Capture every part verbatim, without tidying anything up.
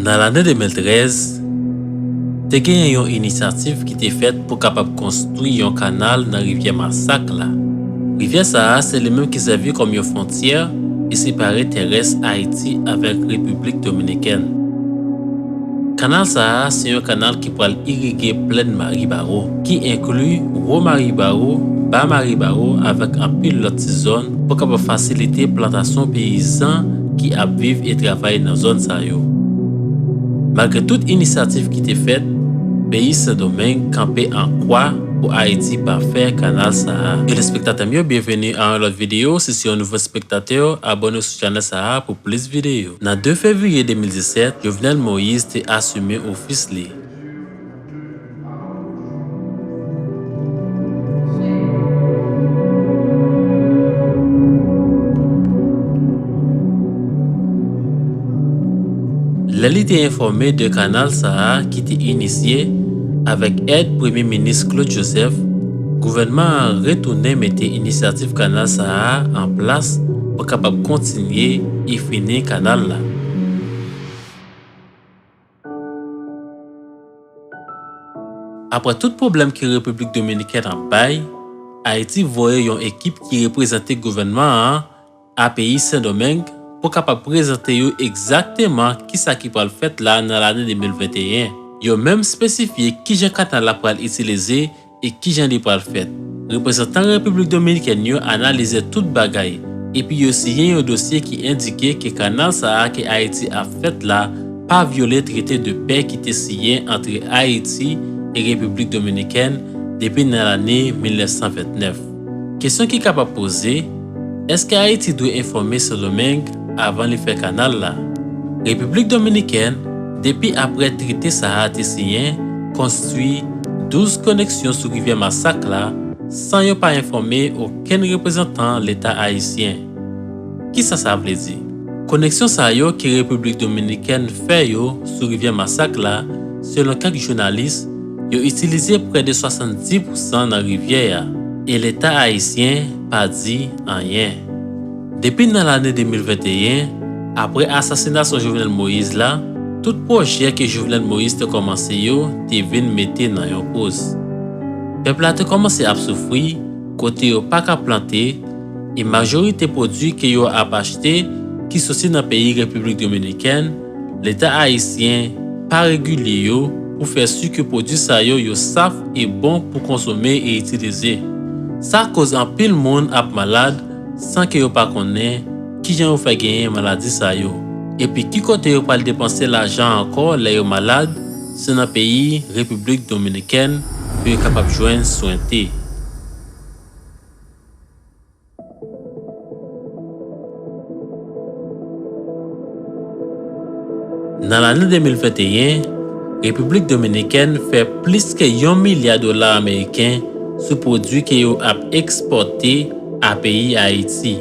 Nan lane de mil trèz, te genyen yon inisyativ ki te fèt pou kapab konstwi yon kanal nan rivyè Masak la. Rivyè sa a se li menm ki sèvi kòm yon fwontyè e separe tèrès Ayiti avèk Repiblik Dominikèn. Kanal sa a se yon kanal ki pral irige plèn Maribaro, ki enkli Wo Maribaro, Ba Maribaro avèk anpil lòt ti zòn pou kapab fasilite plantasyon peyizan ki ap viv e travay nan zòn sa yo. Malgre tout inisyativ ki te fèt, peyi Sendomeng kanpe an kwa pou Ayiti pa fè kanal sa a. Telespektatè m yo, byenveni a yon lòt videyo. Si se yon nouvo espektatè, abòne sou chanèl sa a pou plis videyo. Nan de fevriye de mil disèt, Jovenel Moïse te asime ofis li. Lè li te enfòme de kanal sa a ki te inisye avèk èd Premye Minis Claude Joseph, gouvènman an retounen mete inisyativ kanal sa a an plas pou kapab kontinye e fini kanal la. Apre tout pwoblèm ke Repiblik Dominikèn ap bay, Ayiti voye yon ekip ki reprezante gouvènman an a peyi Sendomeng pou kapab prezante yo egzakteman kisa ki pral fèt la nan lane de mil venteyen. Yo menm espesifye kijan kanal la pral itilize e kijan li pral fèt. Reprezantan Repiblik Dominikèn yo analize tout bagay, epi yo siyen yon dosye ki endike ke kanal sa a ke Ayiti ap fèt la pa vyole trete de pè ki te siyen antre Ayiti e Repiblik Dominikèn depi nan lane mil nèf san vennèf. Kesyon ki kapab poze, èske Ayiti dwe enfòme Sendomeng avan li fè kanal la? Repiblik Dominikèn, depi apre trete sa a te siyen, konstwi douz koneksyon sou rivyè Masak la san yo pa enfòme okenn reprezantan Leta ayisyen. Kisa sa vle di? Koneksyon sa yo ke Repiblik Dominikèn fè yo sou rivyè Masak la, selon kèk jounalis, yo itilize prè de swasanndis pousan nan rivyè a, e Leta ayisyen pa di anyen. Depi nan lane de mil venteyen, apre asasinasyon Jovenel Moïse la, tout pwojè ke Jovenel Moïse te kòmanse yo te vin mete nan yon poz. Pèp la te kòmanse ap soufri, kote yo pa ka plante, e majorite pwodui ke yo ap achte ki soti nan peyi Repiblik Dominikèn, Leta ayisyen pa regile yo pou fè si ke pwodui sa yo yo saf e bon pou konsome e itilize. Sa koz anpil moun ap malad san ke yo pa konnen kijan yo fè genyen maladi sa yo, epi ki kote yo pral depanse lajan ankò lè yo malad, se nan peyi Repiblik Dominikèn pou yo kapab jwenn swente. Nan lane de mil venteyen, Repiblik Dominikèn fè plis ke yon milya dola ameriken sou pwodui ke yo ap ekspòte a peyi Ayiti.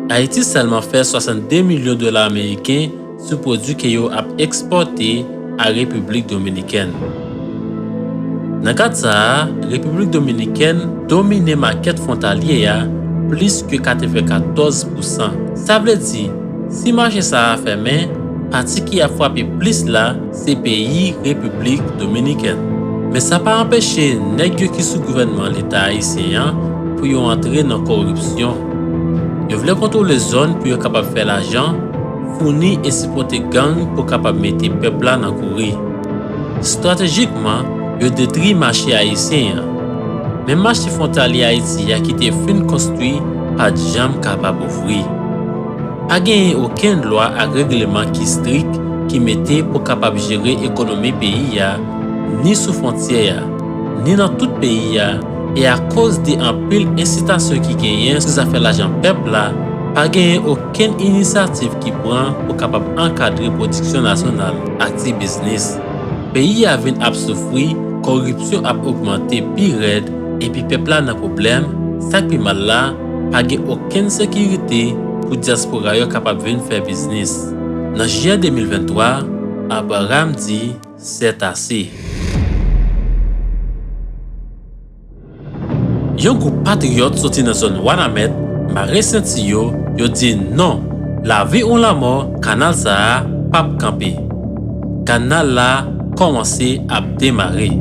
Ayiti sèlman fè swasanndde milyon dola ameriken sou pwodui ke yo ap ekspòte a Repiblik Dominikèn. Nan kad sa a, Repiblik Dominikèn domine makèt fwontalye a plis ke katrevenkatòz pousan. Sa vle di, si mache sa a fèmen, pati ki ap frape plis la se peyi Repiblik Dominikèn. Men sa pa anpeche nèg yo ki sou gouvènman Leta ayisyen an pou yo antre nan kòripsyon. Yo vle kontwole zòn pou yo kapab fè lajan, founi e sipòte gang pou kapab mete pèp la nan kouri. Estratejikman, yo detwi mache ayisyen an. Menm mache fwontalye Ayiti a ki te fin konstwi pa t janm kapab ouvri. Pa genyen okenn lwa ak regleman ki estrik ki mete pou kapab jere ekonomi peyi a, ni sou fwontyè a, ni nan tout peyi a, e akoz de anpil ensitasyon ki genyen sou zafè lajan pèp la, pa genyen okenn inisyativ ki pran pou kapab ankadre pwodiksyon nasyonal ak ti biznis. Peyi a vin ap soufri, koripsyon ap ogmante pi rèd, epi pèp la nan pwoblèm, sa k pi mal la, pa gen okenn sekirite pou dyaspora yo kapab vin fè biznis. Nan jiyè de mil venntwa, Abraham di, c'est assez. Yon gwoup patriyòt soti nan zòn Wanament Mare senti yo, yo di non, lavi ou lanmò, kanal sa a p ap kanpe. Kanal la kòmanse ap demare.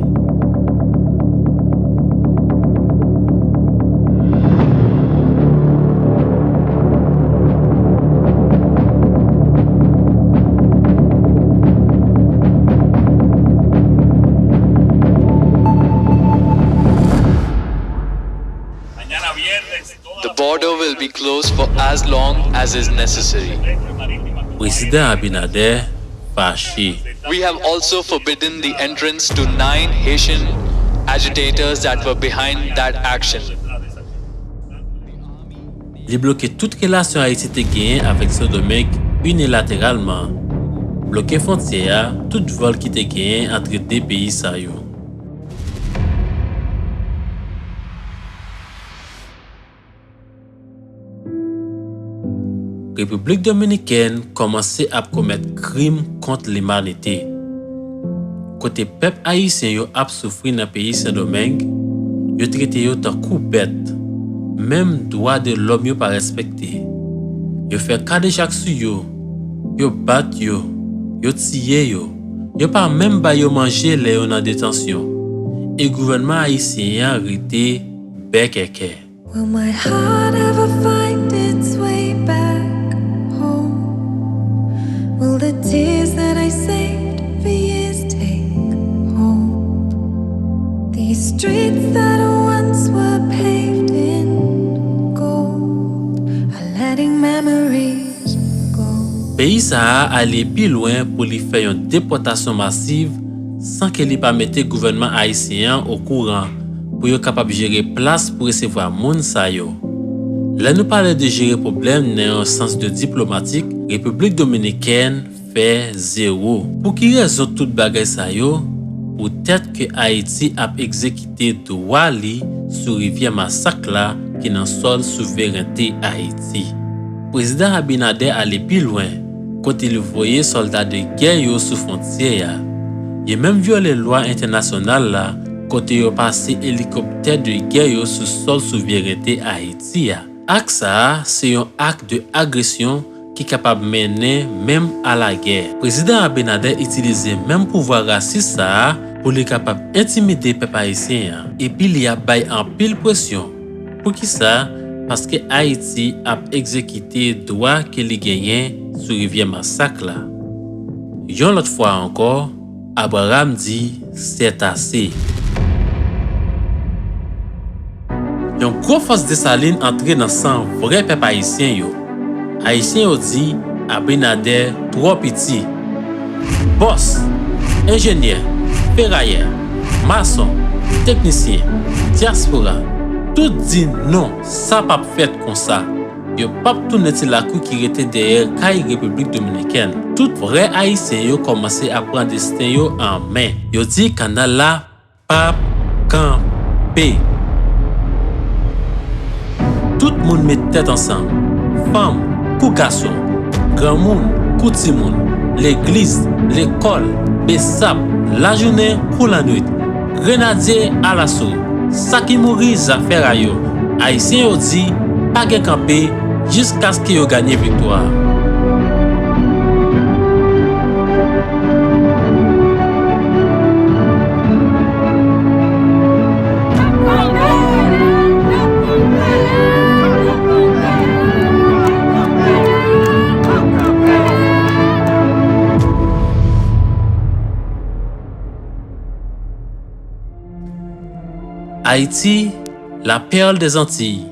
The border will be closed for as long as is necessary. Prezidan Abinader fache. We have also forbidden the entrance to nine Haitian agitators that were behind that action. Li bloke tout relasyon Ayiti te genyen avèk Sendomeng inilateralman, bloke fwontyè a, tout vòl ki te genyen ant de peyi sa yo. Repiblik Dominikèn kòmanse ap komèt krim kont limanite. Kote pèp ayisyen yo ap soufri nan peyi Sendomeng, yo trete yo tankou bèt. Menm dwa de lòm yo pa respekte. Yo fè kadejak sou yo, yo bat yo, yo tiye yo, yo pa menm ba yo manje lè yo nan detansyon. E gouvènman ayisyen an rete bèkèkè. Will my heart ever find its way back home? Will the tears that I saved for years take hold? These streets that once were paved in gold are letting memories go. Peyi sa a ale pi lwen pou li fè yon depòtasyon masiv san ke li pa mete gouvènman ayisyen an okouran pou yo kapab jere plas pou resevwa moun sa yo. Lè nou pale de jere pwoblèm nan yon sans de diplomatik, Repiblik Dominikèn fè zewo. Pou ki rezon tout bagay sa yo? Poutèt ke Ayiti ap egzekite dwa li sou rivyè Masak la ki nan sòl souverènte Ayiti. Prezidan Abinader ale pi lwen, kote li voye sòlda de gè yo sou fwontyè a. Yo menm vyole lwa entènasyonal la, kote yo pase elikoptè de gè yo sou sòl souverènte Ayiti a. Ak sa a, se yon ak de agresyon ki kapab mennen menm a lagè. Prezidan Abinader itilize menm pouvwa rasis sa a pou li kapab entimide pèp ayisyen an. Epi li ap bay anpil presyon. Poukisa? Paske Ayiti ap egzekite dwa ke li genyen sou rivyè Masak la. Yon lòt fwa ankò, Abraham di, c'est assez. Yon gwo fòs Desalin antre nan san vrè pèp ayisyen yo. Ayisyen yo di Abinader twò piti. Bòs, enjenyè, ferayè, mason, teknisyen, dyaspora, tout di non, sa p ap fèt konsa. Yo p ap tounen ti lakou ki rete dèyè kay Repiblik Dominikèn. Tout vrè Ayisyen yo kòmanse ap pran desten yo an men. Yo di kanal la p ap kanpe. Tout moun met tèt ansanm, fanm kou gason, granmoun kou timoun, legliz, lekòl, besap, lajounen kou lannwit. Grenadye alaso, sa ki mouri zafè a yo. Ayisyen yo di pa gen kanpe jiskaske yo ganye viktwa a. Ayiti, la perle des Antilles,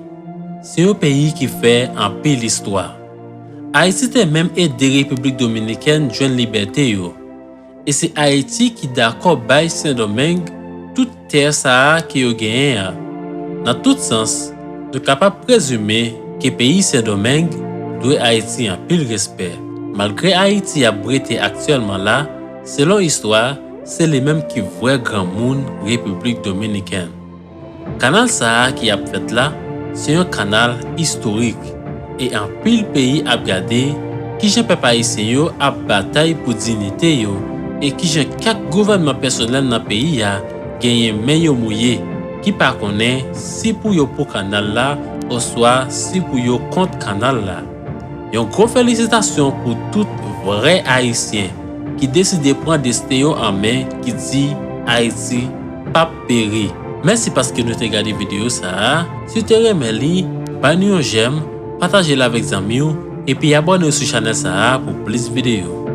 se yon peyi ki fè anpil istwa. Ayiti te menm ede Repiblik Dominikèn jwenn libète yo. E se Ayiti ki dakò bay Sendomeng tout tè sa a ke yo genyen an. Nan tout sans, nou kapab prezime ke peyi Sendomeng dwe Ayiti anpil respè. Malgre Ayiti ap brete aktyèlman la, selon istwa, se li menm ki vrè granmoun Repiblik Dominikèn. Kanal sa a ki ap fèt la, se yon kanal istorik, e anpil peyi ap gade kijan pèp ayisyen yo ap batay pou diyite yo, e kijan kèk gouvènman pèsonèl nan peyi a genyen men yo mouye, ki pa konnen si pou yo pon kanal la oswa sipou yo kont kanal la. Yon gwo felisitasyon pou tout vrè Ayisyen ki deside pran desten yo an men, ki di Ayiti p ap peri. Mèsi paske nou te gade videyo sa a. Si w te renmen li, bay nou yon jèm, pataje l avèk zanmi w, epi abòne w sou chanèl sa a pou plis videyo.